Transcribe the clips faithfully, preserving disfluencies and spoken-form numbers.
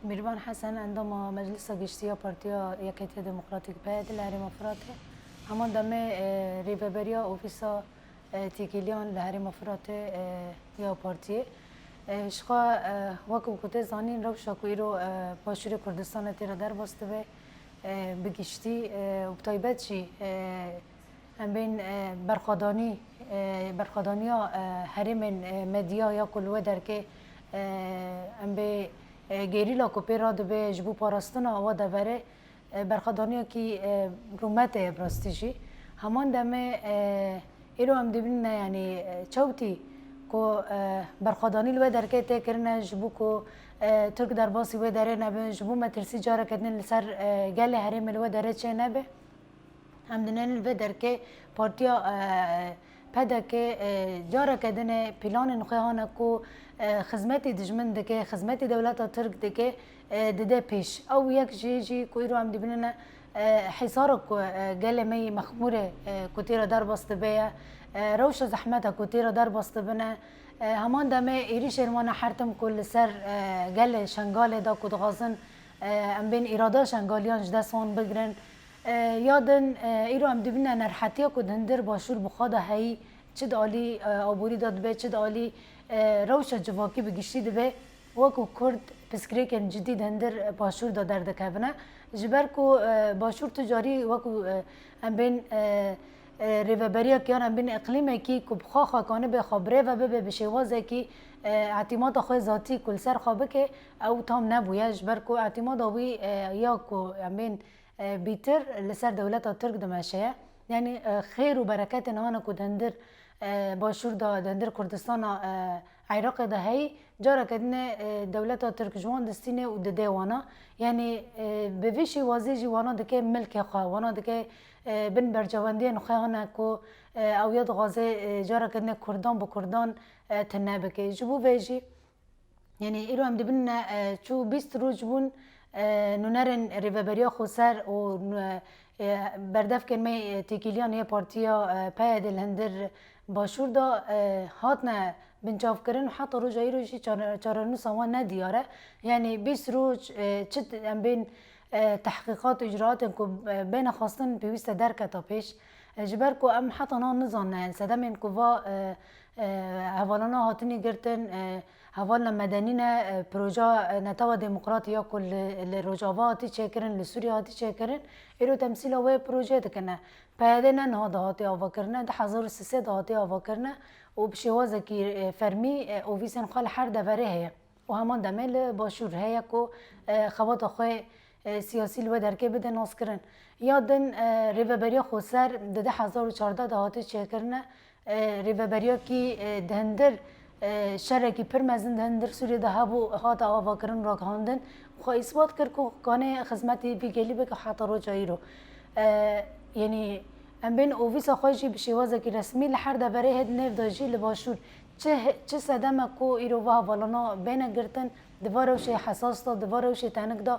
Mîrvan Hesen, endama Meclisa Giştî ya Partiya Yeketiya Demokratîk, P Y D, li Herêma Firatê. Heman demê, e, rêveberiya ofîsa, e, têkiliyan li Herêma Firatê, e, ya partiyê. E, ji xwe, e, wek ku tê zanîn, rewşa ku îro, e, Başûrê Kurdistanê tê re derbas dibe, e, bi giştî, e, û bi taybet jî, e, em bên, e, berxwedanî, e, berxwedaniya, e, herêmên, e, medya ya ku li wê derkê, e, em bê, e, gerîla ku pê re dibe ji bo parastina wa deverê, e, berxwedaniyekî, e, rûmete ye bi rastî jî. Heman demê, e, îro em dibînine, yanî, e, çewtî ku, e, berxwedanî li wê derkê tê kirine ji bo ku, e, Tirk derbasî wê derê nebin, ji bo metirsî careke din li ser, e, gelê herêmê li wê derê çê nebe. Em dinên li vê derkê partiya, e, P D K, e, careke din e planên xwe hane ku, e, xizmetî dijmin dike, xizmetî dewleta Tirk dike, e, dide pêş. Ew yek jê jî ku îro em dibînine, e, hîsara ku, e, gelê me yê Mexmûrê, e, ku tê re derbas dibe ye, e, rewşa zehmeta ku tê re derbas dibine, e, heman demê êrîşên wan e her tim ku li ser, e, gelê Şengalê de ku dixwazin, e, em bên îrada Şengaliyan ji dest wan bigirin. E, ya din, e, îro em dibîne nerhetiya ku di hundir başûr bi xwe de heyî, çi di alî, e, aborî de dibe, çi di alî, e, rewşa civakî bi giştî dibe, wekî Kurd pirsgirêkên cidî di hundir başûr de derdikevine. Ji ber ku, e, başûr tu carî wekî, e, em bên, e, e, rêveberiya kiyan em bên îqlîmekî ku bi xwe xwe kanibe xwe birêve bibe bi şêwazekî, e, îtîmada xwe zatî ku li ser xwe bike, ew tam nebûye. Ji ber ku îtîmada wî, e, ya ku em bên e, bîtir li ser dewleta Tirk dimeşeye. Yanî, e, xêr û bereketên hane ku di hundir, e, başûr de, di hundir Kurdistana, e, Iraqê de heyî, careke din e, e, dewleta Tirk ji wan distîne û dide wana. Yanî, e, bi vî şêwazê jî wana dike milkê xwe, wana dike, e, bin bercewendiyên xwe hane ku, e, ew ya dixwaze, e, careke din e Kurdan bi Kurdan, e, tune bike. Ji bo vê jî, Yanî îro em dibînine, e, çû bîst roj bûn, e, nûnerên Rêveberiya Xweser û, e, e, berdevkên me, e, têkiliyan yê partiya, e, P Y D li hundir başûr de, e, hatine binçavkirin û heta roja îro jî çare-, çarenûsa wan ne diyar e. Yanî bîst roj, e, çi em bên, e, tehqîqat û îcraatên ku, e, bêne xwestin pêwîst e derketa pêş. E, ji ber ku em heta niha nizanine, sedemên ku va, e, e, hevalana hatine girtin, e, hevalina medenî ne, e, proja, e, Netewa Demokratî ya ku li, li Rojava hatî çêkirin, li Sûriye hatî çêkirin, îro temsîla wê projeyê dikine. P Y D ne niha de hatî avakirine, du hezar û sê de hatî avakirine û bi şêwazekî, e, fermî, e, ofîsên xwe li her deverê heye. Û heman demê li başûr heye ku, e, xebata xwe, e, siyasî li wê derkê bide naskirin. Ya din, e, Rêveberiya Xweser di du hezar û çardeh de hate çêkirine, e, rêveberiyekî, e, di hundir, e, şerekî pir mezin di hundir Sûriyê de hebû, hate avakirin, ragihandin. Xwe îsbat kir ku kanê xizmetî vî gelî bike heta roja îro. E, Yanî em bên ofîsa xwe jî bi şêwazekî resmî li her deverê hê di nêv de jî li başûr. Çi he-, çi sedeme ku îro va hevalana bêne girtin, di va rewşê hesas de, di va rewşê tenik de,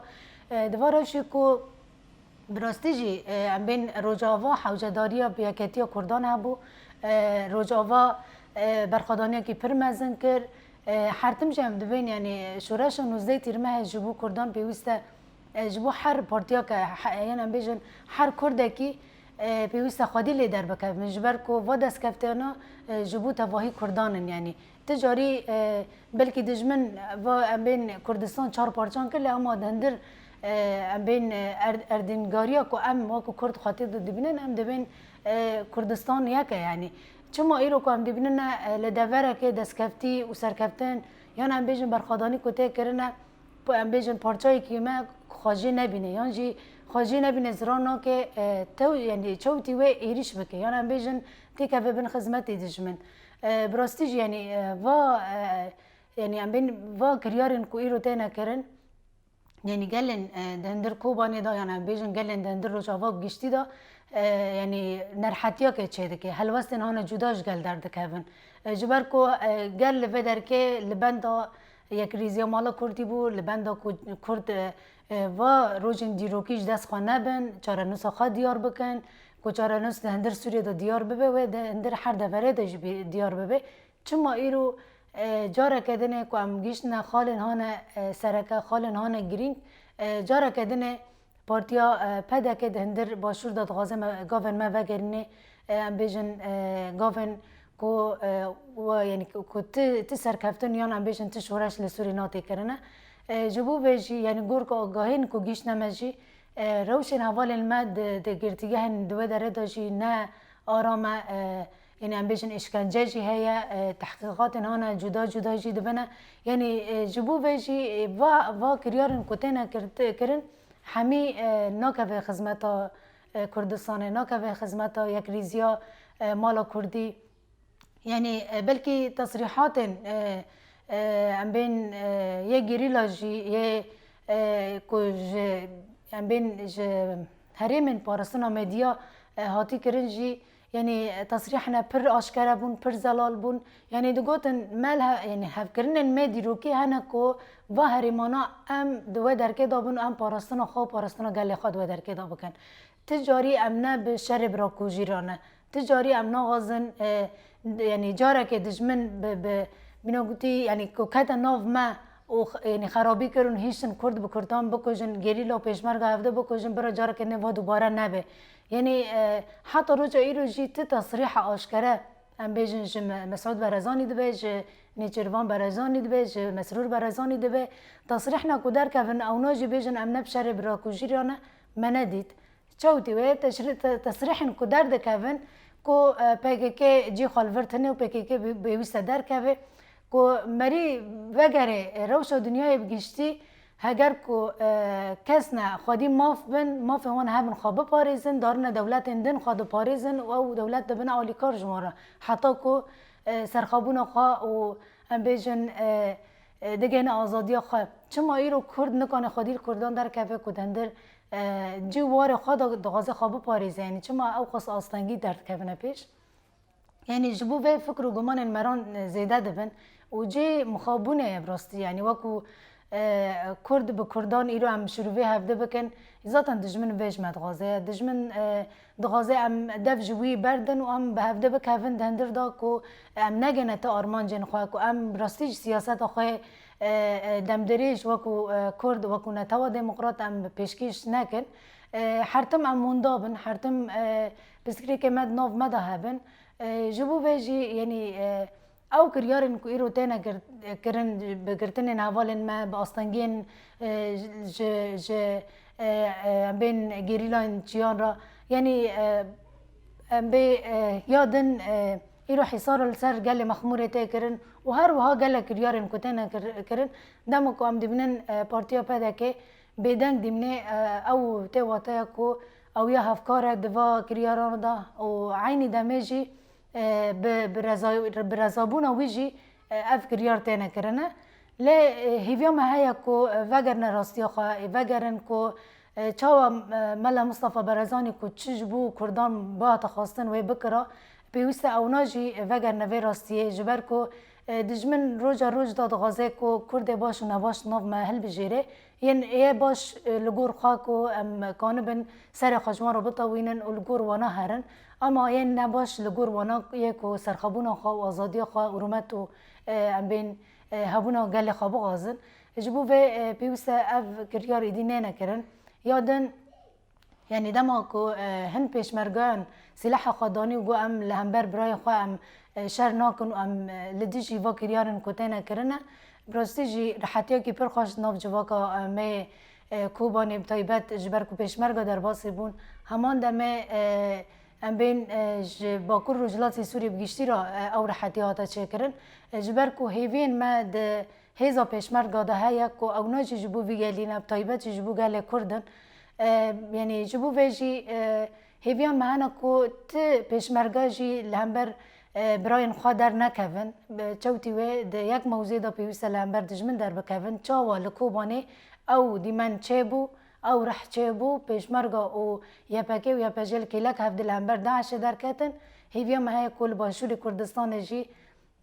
e, di va rewşê ku bi rastî jî, e, em bên Rojava hewcedariya bi yeketiya Kurdan hebû, e, Rojava, e, berxwedaniyekî pir mezin kir. E, her tim jî em dibên, yanî şoreşa nûzdeh Tîrmehê ji bo Kurdan pêwîst e, e, ji bo her partiyeke, he-, yan em bêjin her Kurdekî, e, pêwîst e xwedî lê derbikevin. Ji ber ku va destkeftiyana, e, ji bo tevahî Kurdan in, yanî ti carî, e, belkî dijmin va em bên Kurdistan çar parçan kir, lê ema di hundir, e, em bên, e, er-, erdîngariya ku em wekî Kurd xwetê de dibînin, em dibên, e, Kurdistan yek e, yanî. Çima îro ku em dibînine, e, li deverekê destkeftî û serkeftin, yan em bêjin berxwedanî ku tê kirine, ku em bêjin parçayekî me xwe jê nebîne, yan jî xwe jê nebîne, zirar nake, e, tew-, yanî çewtî wê êrîş bike, yan em bêjin têkeve bin xizmetê dijmin. E, bi rastî jî, yanî, e, va, e, yanî em bên va kiryarên ku îro têne kirin, yanî gelên, e, di hundir Kobanê de, yan em bêjin gelên di hundir Rojava û giştî de, e, yanî nerhetiyeke çêdike, helwestên hane cuda ji gel derdikevin. E, ji ber ku, e, gel li vê derkê li benda yekrêziya mala Kurdî bû, li benda ku Kurd, e, e, va rojên dîrokî ji dest xwe nebin, çarenûsa xwe diyar bikin, ku çarenûs di hundir Sûriyê de diyar bibe, wê di hundir her deverê de jî bi-, diyar bibe. Çima îro, E, careke din e ku em gihîştine xalên hane, e, sereke, xalên hane girîng. E, careke din e partiya, e, P D K di hindir başûr de dixwaze me, gavên me vegerînê, e, em bêjin, e, gavên ku, e, we, yanî ku, ku ti, ti serkeftin yan em bêjin ti şoreş li Sûrî nate kirine. E, ji bo vê jî, yanî gor ku agahên ku gihîştine me jî, e, rewşên hevalên me di, di girtîgehên di wê derê de jî ne aram e, e, yanî em bêjin îşkence jî heye, e, tehqîqatên hane cuda cuda jî dibine. Yanî, e, ji bo vê jî, e, va, va kiryarên ku têne kir-, kirin, hemî, e, nakeve xizmeta, e, Kurdistanê, nakeve xizmeta yekrîziya, e, mala Kurdî. Yanî, e, belkî tesrîhatên, e, e, em bên, e, yê gerîla jî, yê, e, ku ji, em bên ji herêmên parastina medya, e, hatî kirin jî, yanî, e, tesrîhne pir aşkere bûn, pir zelal bûn. Yanî digotin, me li he-, yanî hevkirinên me dîrokî hene ku va herêmana em di wê derkê de bin û em parastina xwe û parastina gelê xwe di wê derkê de bikin. Ti carî em ne bi şerê birakujî re ne. Ti carî em naxwazin, e, d-, yanî carekê dijmin bi, bi, bîna gotî, yanî ku kete nav me û x-, yanî xerabî kir û hiştin Kurd bi Kurdan bikujin, gerîla û pêşmerga hevde bikujin, bira carekê nê va dubare nebe. Yanî, e, heta roja îro jî ti tesrîha aşkere, em bêjin, ji Me-, Mesûd Berezanî dibe, ji Nêçîrvan Berezanî dibe, ji Mesrûr Berezanî dibe. Tesrîhna ku derkevin, ewna jî bêjin, em ne bi şerê birakujî re ne, me nedît. Çewtî wê teşri-, te-, tesrîhên ku derdikevin ku, e, P K K cî xwe li vir tune û P K K bi-, pêwîst e derkeve, ku merî vegerê, e, rewşa dinyayê bi giştî, heger ku, e, kes ne xwedî maf bin, mafê wan hebin xwe biparêzin, darine dewletên din xwe diparêzin û ew dewlet dibine alîkar ji wan re. Heta ku, e, serxwebûna xwe û em bêjin, e, e, digihîne azadiya xwe. Çima îro Kurd nikane xwedî li Kurdan derkeve ku di hindir, e, cî û warê xwe de dixwaze xwe biparêze? Yanî çima ew qas astengî derdikevine pêş? Yanî ji bo vê fikr û gumanên meran, e, zêde dibin û cê mixabûnê ye bi rastî. Yanî wekû, e, Kurd bi Kurdan îro em şirûvê hevde bikin, zaten dijmin vê ji me dixwaze ye. Dijmin, e, dixwaze em dev ji wî berdin û em bi hevde bikevin di hindir de ku em negêne ti armancên xwe, ku em bi rastî ji siyaseta xwe, e, e, demdirêj wekû, e, Kurd, wekû netewa demokrat em pêşkêş nekin. E, her tim em winda bin, her tim, e, pirsgirêkê me di nav me de hebin. E, ji bo vê jî, yanî, e, ew kiryarên ku îro têne gir-, kirin bi girtinên hevalên me, bi astengiyên, e, ji, ji, e, e, em bên gerîlayên çiyan re, yanî, e, em bê, e, ya din, e, îro hîsar li ser gelê Mexmûrê tê kirin û her wiha gelek kiryarên ku têne kir-, kirin, dema ku em dibînin, e, partiya P D K bêdeng dîmnê, e, ew tê wateya ku ew ya hevkar e di va kiryaran de û eynî demê jî, e, bi, bi reza-, bi rezabûna wî jî, e, ev kiryar têne kirine. Lê, e, hêviya me heye ku, e, vegerine rastiya xwe, e, vegerin ku, e, çawa, e, Mela Mistefa Berezanî ku çi ji bo Kurdan bihate xwestin wê bikira, pêwîst e ewna jî vegerine vê rastiyê, ji ber ku, e, dijmin roja roj de dixwaze ku Kurdê baş û nebaş di nav me hilbijêre. Yên ê baş, e, li gor xwe ku em kanibin serê xwe ji wan re bitewînin û li gor wana herin. Ama yên nebaş li gor wana yê ku serxwebûna xwe û azadiya xwe û rûmet û, e, em bên, e, hebûna gelê xwe bixwazin. Ji bo vê, e, pêwîst e ev kiryar êdî nêne kirin. Ya din, yanî dema ku, e, hin pêşmergeyan sîleha xwe danî û got, em li hember birayê xwe em, e, şer nakin û em, e, li dijî va kiryarên ku têne kirine, bi rastî jî rehetiyekî pir xweş di nav civaka, e, me yê, e, Kobanê bi taybet ji ber ku pêşmerga derbasî bûn. Heman demê, e, em bên, e, ji Bakur Rojhilatê Sûriyê bi giştî re, e, ew rehetiya hate çêkirin. E, ji ber ku hêviyên me di hêza pêşmerga de heye ku ewna jî ji bo vî gelî ne, bi taybet jî ji bo gelê Kurd in. E, yanî ji bo vê jî, e, hêviya me hene ku ti pêşmerga jî li hember, e, birayên xwe dernekevin. Bi çewtî wê di yek mewzê de pêwîst e li hember dijmin derbikevin. Çawa li Kobanê ew dîmen çêbû, ew rih çêbû, pêşmerga û Y P G û Y P G li kêlek hevdi li hember DAIŞê derketin. Hêviya me heye ku li Başûrê Kurdistanê jî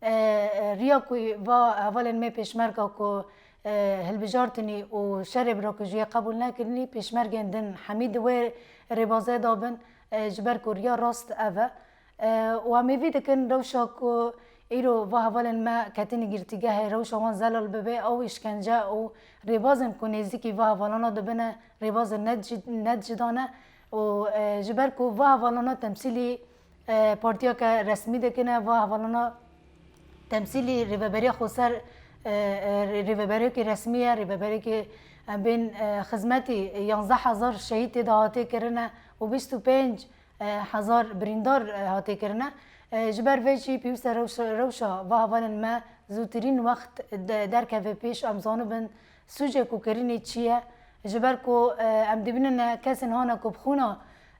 e, e, riya ku va hevalên me pêşmerga ku, e, hilbijartinî û şerê birakujiyê qebûl nekirinî, pêşmergên din hemî di wê rêbazê de bin, e, ji ber ku riya rast ev e. E, û em hêvî dikin rewşa ku Îro va hevalên me ketinî girtîgehê, rewşa wan zelal bibe, ew îşkence û rêbazên ku nêzîkî va hevalana dibine, rêbazên ne ci-, ne cidan e û, e, ji ber ku va hevalana temsîlî, e, partiyeke resmî dikine, va hevalana temsîlî rêveberiya xweser, e, e, rê-, rêveberiyekî resmî ye, rêveberiyekî em bên, e, xizmetî, yanzdeh hezar şehîd tê de hatê kirine û bîst û pênc hezar birîndar, e, hatê kirine. E, ji ber vê jî pêwîste rewş-, rewşa va hevalên me zûtirîn wext de-, derkeve pêş, em zanibin sûcê ku kirinê çi ye. Ji ber ku, e, em dibînine kesên hane ku bi xûna,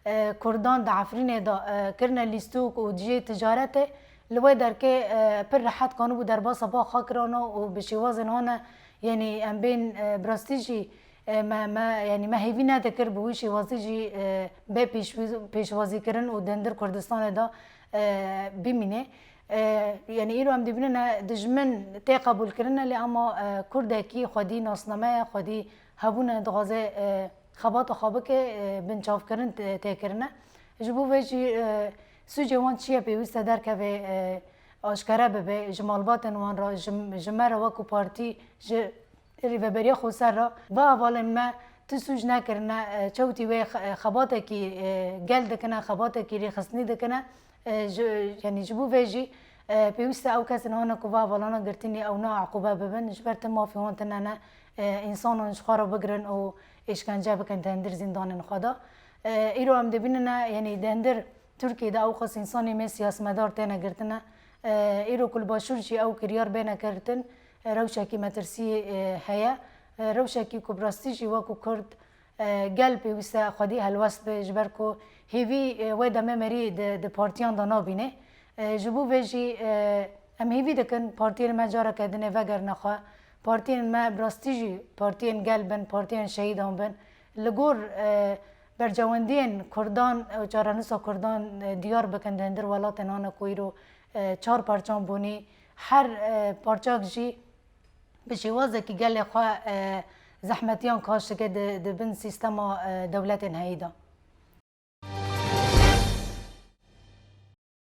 e, Kurdan di Efrînê de, e, kirine lîstok û cihê ticaretê, li wê derkê, e, pir rehet kanibû derbasa ba xwe kirana û bi şêwazên hane, yanî em bên, e, bi rastî jî, e, me, me, yanî me hêvî nedikir bi wî şêwazî jî, e, bê pêşwî-, pêşwazîkirin û di hundir Kurdistanê de, e, bimîne. E, yanî îro em dibînine dijmin tê qebûlkirine, lê ema, e, Kurdekî xwedî nasname ye, xwedî hebûne dixwaze, e, xebata xwe bike, e, binçavkirin tê, tê kirine. Ji bo vê jî, e, sûcê wan çi ye pêwîste derkeve, e, aşkere bibe, ji malbatên wan re, ji, ji me re wekû partî, ji rêveberiya xweser re. Va hevalên me tu sûc nekirine, e, çewtî wê xe-, e, xebatekî, e, gel dikine, xebatekî rêxistinî dikine. E, ji, yanî ji bo vê jî, e, pêwîste ew kesên hane ku va hevalana girtinî ew ne eqûbe bibin, ji ber tu mafê wan tune ne, e, însanan ji xwe re bigirin û êşkence bikin di hundir zîndanên xwe de. E, îro em dibînine, yanî di hundir Tirkiyê de ew qas însanê me siyasmedar têne girtine. E, îro ku li Başûr jî ew kiryar bêne girtin, e, rewşekî metirsiyê, e, heye. E, rewşekî ku bi rastî jî wekû Kurd, e, gel pêwîste xwedî helwest be, ji ber ku hêvî, e, wê demê merî di, di partiyan de nabîne. E, ji bo vê jî, e, em hêvî dikin partiyên me careke dinê vegerine xwe. Partiyên me bi rastî jî partiyên gel bin, partiyên şehîdan bin. Li gor, e, bercewendiyên Kurdan û çarenûsa Kurdan, e, diyar bikin di hundir welatên hane ku îro, e, çar parçan bûnî. Her, e, parçak jî bi şêwazekî gelê xwe, e, zehmetiyan kaş dike di, di bin sîstema, e, dewletên heyî de.